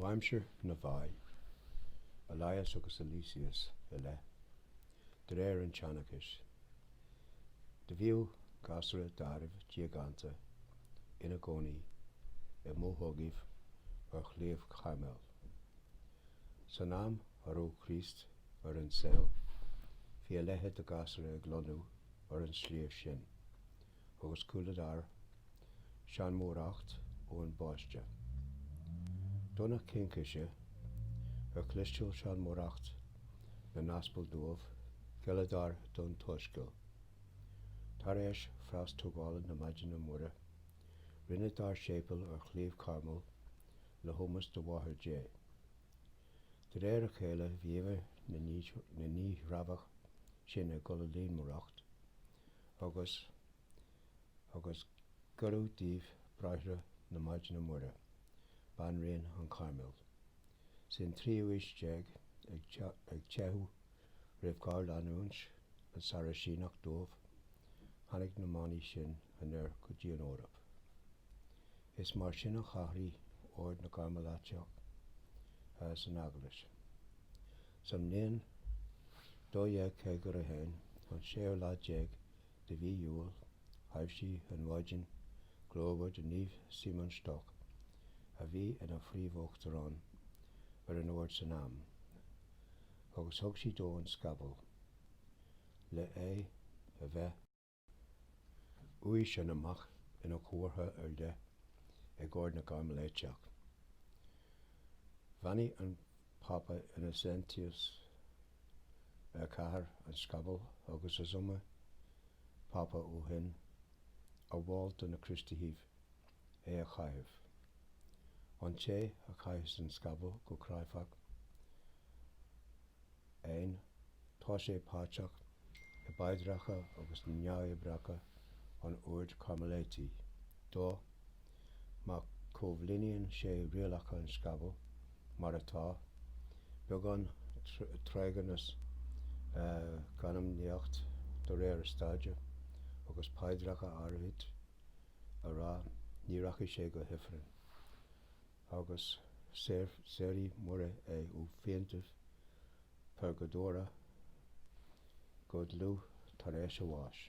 Ó aimsir na bhfáidh, Elias agus Eliseus i leith, de réir an tseanchais, do bhíodh gasúra d'fhearaibh diagánta ina gcónaí i mbothógaibh ar Shliabh Chairmeil. San am a raibh Críost ar an saol bhí a leithéid de ghasúra ag lonnú ar an sliabh sin agus chualadar seanmóireacht Eoin Baiste. Dona Cincíse ar chloisteáil seanmóireacht na n-aspal dóibh, ghéilleadar don tSoiscéal. Tar éis phreas tógála na Maighdine Muire, rinneadar séipéal ar Shliabh Chairmeil le hómós do Mháthair Dé. De réir a chéile bhí uimhir na ndíthreabhach sin ag dul i líonmhaireacht agus agus goireadh díobh bráithre na Maighdine Muire, Banríon an Chairméil. San tríú aois déag, ag teitheadh roimh ghéarleanúint an Saraisíneach dóibh, tháinig na manaigh sin anoir go dtí an Eoraip. Is mar sin a shaothraigh Ord na gCairméilíteach san Eaglais. Sa mbliain 1251, an séú lá déag de mhí Iúil, thaibhsigh an Mhaighdean ghlórmhar do Naomh Síomón Stoc, a bhí ina phríomh-uachtarán ar an ord san am, agus thug sí dó an scaball le é a bheith Uaidh sin amach ina chomhartha ar leith ag Ord na gCairméilíteach. Bheannaigh an Pápa Innocentius IV an scaball agus is iomaí Pápa ó shin a mhol do na Críostaithibh é a chaitheamh. An té a chaitheas an scaball go cráifeach, 1, Tá sé páirteach i bpaidreacha agus ndea-oibreacha an Oird Chairméilítigh. 2, Má chomhlíonann sé rialacha an scabaill, mar atá, beagán tréigeanais, geanmnaíocht de réir a staide, agus paidreacha áirid a rá, ní rachaidh sé go hifreann. agus saorfaidh Muire é ó phiantaibh purgadóra go dlúth tar éis a bháis.